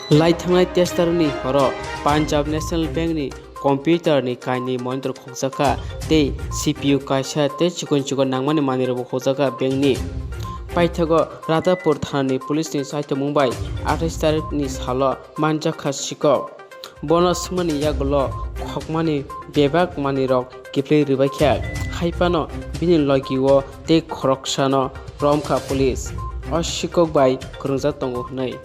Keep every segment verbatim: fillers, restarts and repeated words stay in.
Lai thangnai testarni horo Punjab National Bank ni computer ni kainwi monitor khokjakha tei C P U kaisa tei chikon chikon nangmani manwirokbo khokjakha bank ni. Paithago Radhapur thanani police ni saitomung bai athais tarikni salo manjakha sikok. Bono swngmani yagulo khokmani bebak manwirok kiphilwi rwbaikha, haiphano bini logio tei khoroksano romkha police. O sikok bai kwrwngjak tongo hwnwi.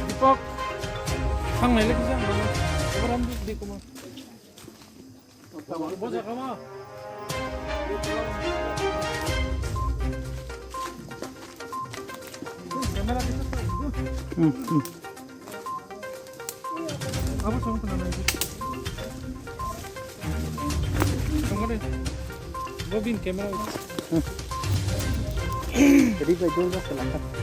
Dipak, thang nai lagi jang, orang di, di kuma. Bo jaga ma. Camera di. Hmm, hmm. Abo song tana nai. Song de. Bo bin camera. Hmm. Jadi bai dong ba selaka. Hmm.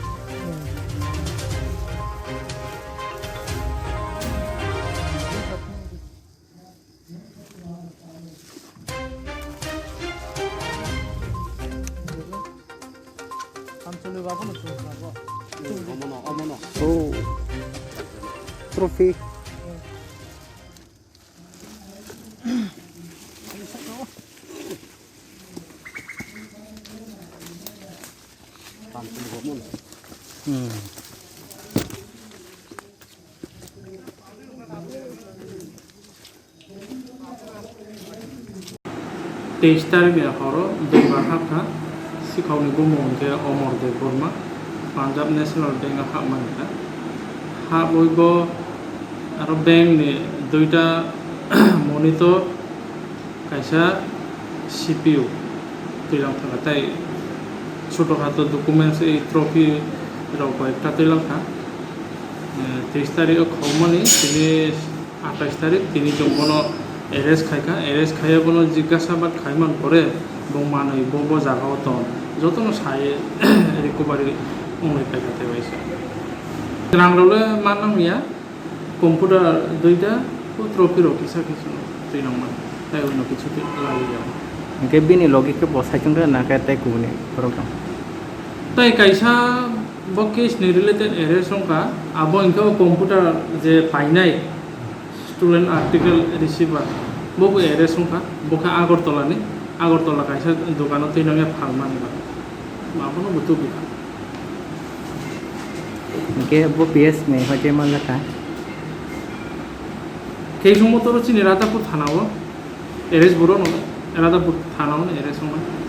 Omono, omono. Oh. Trophy. Hmm. Teis tarikni horo Debbar hapkha, sikhokni bumung hwnkhe Omor Debbarma, Punjab National Bank o hapmani kha. Habwi bo aro bank ni duita monitor, kaisa C P U twilang thangkha, tei choto khato documents, ei trophy rok bai ta twilang kha. Eh, teis tarik o khokmani tini athais tarik, tini chwng bono arrest khaikha, arrest khaiya bono jigyasa bad khaiman pore bo manwi bo, bo jaga o tong, jotono sai recovery wngwi phaikha tei waisa. Rang rok le man nang ya, computer duita, o trophy rok kisa kisa twi nang man, tei ono kichu twi lai ya. Hwnkhe bini logi khe bo saichung khe nang khe tei kubuni borok tong. Tei kaisa bo case ni related arrest wngkha, abo hwnkhe o computer je painai, student article receiver, bo bo arrest wngkha, bo khe Agartala ni, Agartala kaisa dukano twi nangya phalmani ba, abono bo tubikha. Hwnkhe bo P S ni hoite manjakha. Khe chwngbo toro chini Radhapur thana o arrest, borok no Radhapur thana o arrest wngmani.